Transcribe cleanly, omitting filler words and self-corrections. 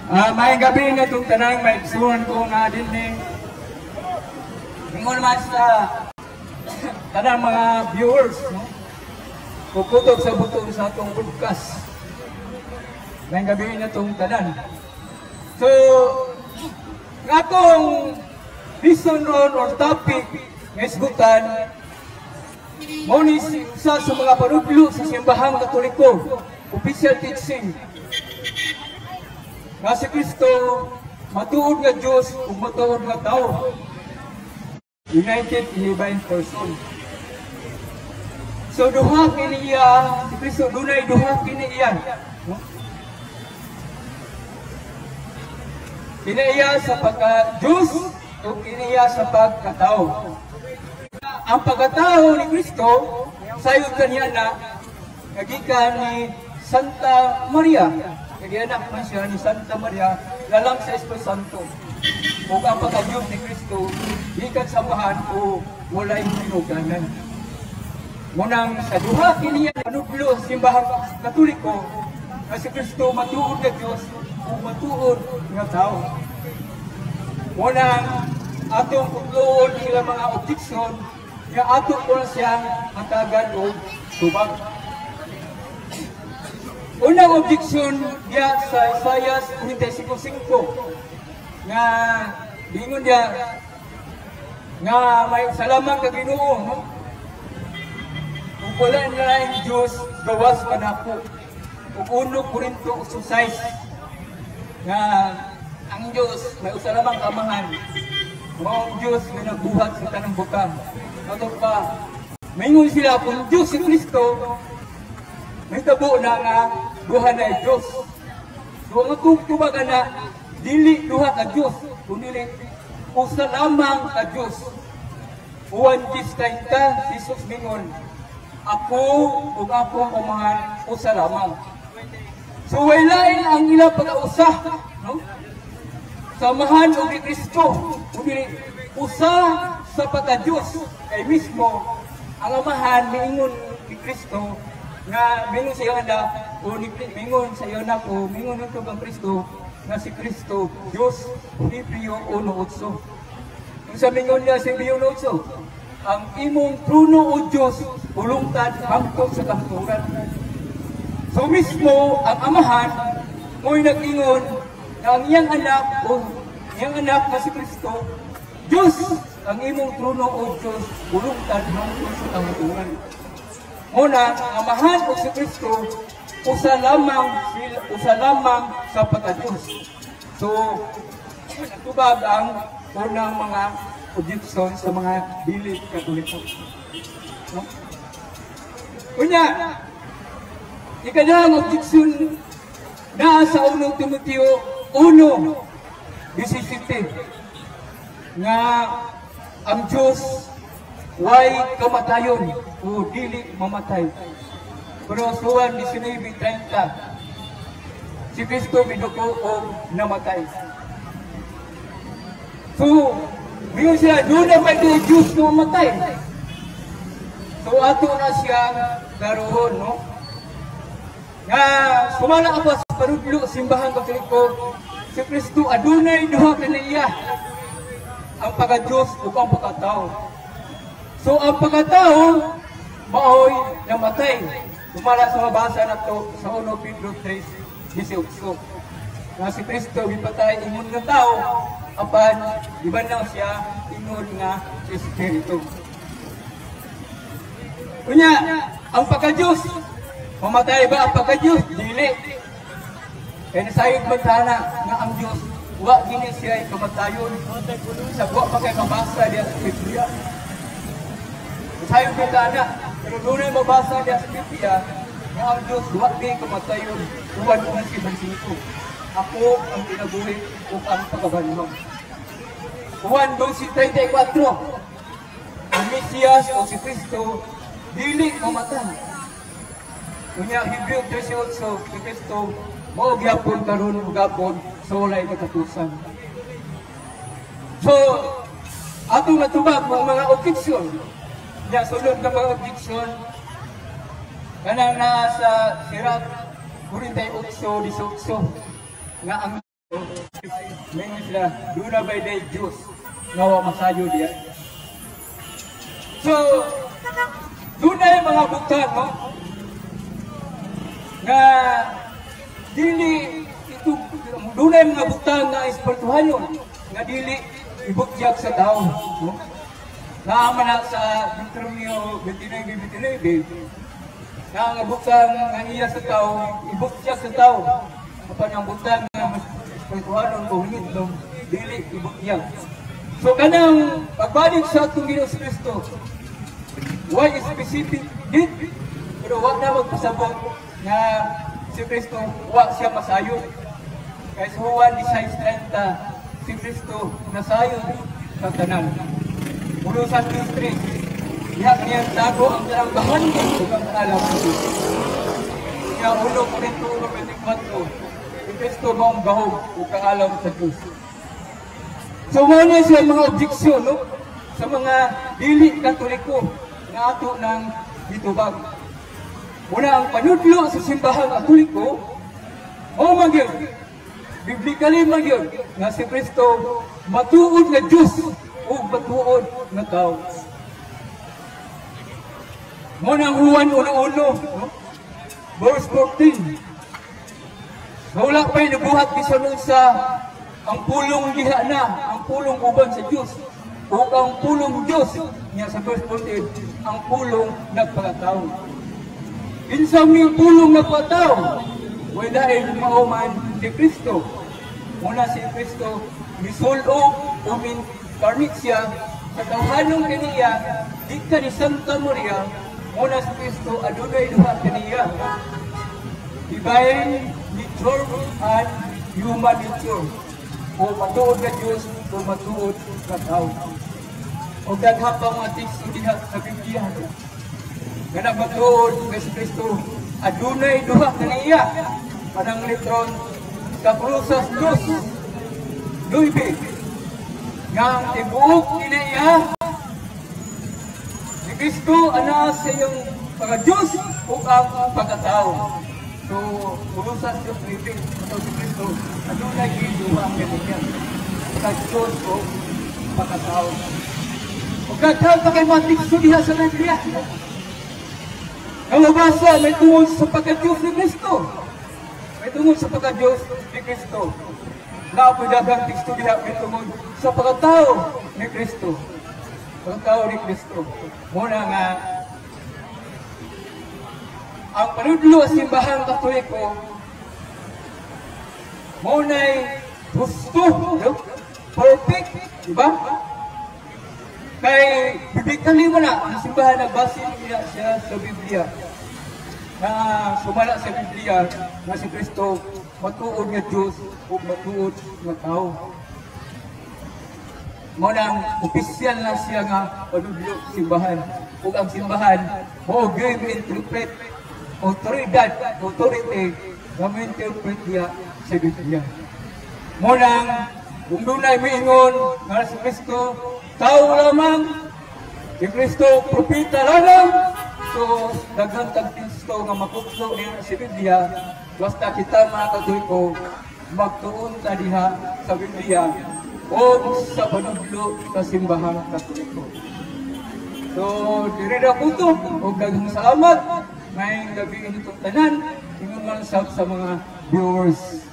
Maayong gabii na itong tanang maigsuon ko nga dinhi. Ingon man sa tanang mga viewers, no? Kukutok sa butong sa atong podcast. Maayong gabii na itong tanan. So, nga atong reason ron or topic nga isgutan, mao ni si usa sa mga panudlo sa Simbahang Katoliko, official teaching, nga si Kristo matuod nga Diyos ug matuod nga tao, united in divine person. So duha kini iya, si Kristo dunay duha kini iya, no? Kini iya sa pagka Diyos ug kini iya sa pagkatao. Ang pagkatao ni Kristo sayod kaniya na nagikan ni Santa Maria. Kaya anak man siya ni Santa Maria, lalang sa Espiritu Santo. Ug ang pagka-Diyos ni Kristo, gikan sa Amahan o walay tinuganan. Munang sa duha kini panudlo sa Simbahang Katoliko, nga si Kristo matuod nga Diyos o matuod nga tao. Munang atong kutloon sila mga objection nga ato ko na siyang hatagan og tubag. Unang objection niya sa Isaiah 45:5 nga dingon niya nga may salamang ka Ginoo, no? Ug wala na laing Dios gawas kanako. Ug 1 Korinto 8:6 nga ang Dios may usa lamang ka Amahan, mao ang Dios nga nagbuhat sa tanang butang. Ato pa maingon sila kung Dios si Kristo, may tabo na nga duha na Diyos. So ang atong tubag na dili duha ka Diyos, kundi usa lamang ka Diyos. Juan 10:30, si Jesus mingon, "Ako ug akong Amahan usa lamang." So walain ang ilang pag-ausa, no? Sa Amahan ug ni Kristo, kundi usa sa pagka-Diyos. Kay mismo ang Amahan miingon ni Kristo nga mingon sa iyo anak o ni mingon sa iyo anak o mingon nito kang Kristo nga si Kristo Diyos, Hebreo 1:8. Kung sa mingon niya sa Hebreo 1:8, "Ang imong trono, o Diyos, hulungtad hangtod sa kahangturan." So mismo ang Amahan mo'y nag-ingon nga ang iyang anak o iyang anak nga si Kristo Diyos, "Ang imong trono, o Diyos, hulungtad hangtod sa kahangturan." Muna, ang Amahan o si Kristo, usa lamang sila, usa lamang sa pagka-Diyos. So, natubag ang unang mga objection sa mga dili Katoliko. No? Unya, ikadahang objection na sa 1 Timoteo 1:17 nga ang Diyos way kamatayon o dili mamatay. Pero sa Juan 19:30, si Kristo miduko o namatay. So, mingon sila, doon na ba ito Diyos na mamatay? So, ato na siyang karoon, no? Nga, sumala ako sa panudlo, Simbahang Katoliko, si Kristo adunay duha kaniya, ang pagka-Diyos ug ang pagkatao. So, ang pagkatao, maoy namatay. Sumala sa mabasa na to sa 1 Pedro 3:18. Nga si Kristo gipatay ingon nga tao, apan gibanhaw siya ingon nga espiritu. Unya, ang pagka-Diyos, mamatay ba ang pagka-Diyos? Dili. Kaya nasayod man sana nga ang Diyos, wa gini siya kamatayon. Sa wa pa kay mabasa diya sa Biblia. Nasayod man sana, pero dunay mabasa diya sa Biblia nga ang Diyos wa gini kamatayon. Juan 11:25. "Ako ang kinabuhi ug ang pagkabanhaw." Juan 12:34. Ang Mesiyas o si Kristo dili mamatay. Unya Hebreo 13:8, si Kristo mao gyapon karon ug gapon sa walay katapusan. So, atong natubag mga objection. Nya sulod nga mga objection kanang nasa Sirak 48:18 nga ang Ngayon sila, duna bay day Diyos nga wa masayo diya? So, dunay mga butang, no, nga dili ito, dunay mga butang nga espirituhanon nga dili ibutyag sa tao, no? Naa man na sa Deuteronomio 29:29 nga ang butang nga iya sa tao, ibutyag sa tao. Apan ang butang nga mas espirituhanon o hinidlom, dili ibutyag. So kanang pagbalik sa atong Ginoong Kristo, why specific date, pero wa na magpasabot nga si Kristo wa siya masayon. Kay sa Juan 16:30, si Kristo nasayon sa tanan. Kolosas 3, diha niya tago ang tanang kahandom ug ang alam sa Diyos. Kaya 1 Corinto 1:24, si Kristo maong gahom ug kaalam sa Diyos. So mao na siya mga objeksyon, no, sa mga dili Katoliko nga ato nang gitubag. Una, ang panudlo sa Simbahang Katoliko mao man gyud, biblically man gyud nga si Kristo matuod nga Diyos ug matuod nga tao. Mao na ang Juan 1:1, no, verse 14. Nga wala pa'y nabuhat bisan unsa, ang Pulong diha na, ang Pulong uban sa Diyos ug ang Pulong Diyos. Niya sa verse 14, ang Pulong nagpakatao. Kinsa man yung Pulong nagpakatao? Way lain, mao man si Kristo. Muna si Kristo misul-ob o incarnate siya sa tawhanong kaniya gikan ni Santa Maria. Muna si Kristo adunay duha kaniya, divine nature and human nature, o matuod nga Diyos o matuod nga tao. O daghan pa mga teksto diha sa Biblia nga nagmatuod nga si Kristo adunay duha kaniya. Kanang litron sa Kolosas 2:9 nga ang tibuok niya ni Kristo ana sa iyang pagka-Diyos ug ang pagkatao. So, Kolosas 2:9, ito si Kristo adunay duha kaniya, pagka-Diyos o pagkatao. Ug daghan pa kay mga teksto diha sa Biblia nga mabasa may tungod sa pagka-Diyos ni Kristo. May tungod sa pagka-Diyos ni Kristo. Naa poy daghang teksto diha may tungod sa pagkatao ni Kristo. Pagkatao ni Kristo. Muna nga ang panudlo sa Simbahang Katoliko mao nay husto, no? Perfect, di ba? Kay biblically mo na, ang simbahan nagbase niya siya sa Biblia. Na sumala sa Biblia na si Kristo matuod nga Diyos ug matuod nga tao. Mao nang opisyal na siya nga panudlo sa simbahan. Ug ang simbahan mo give interpret autoridad, authority nga mo-interpret niya sa Biblia. Mao nang kung dunay miingon nga si Kristo tao lamang, si Kristo propeta lamang, so daghan tag teksto nga mapukso niya sa Biblia. Basta kita mga Katoliko magtuon ta diha sa Biblia o sa panudlo sa Simbahang Katoliko. So, diri na po to. O daghang salamat. Maayong gabii nitong tanan. Ingon man sab sa mga viewers.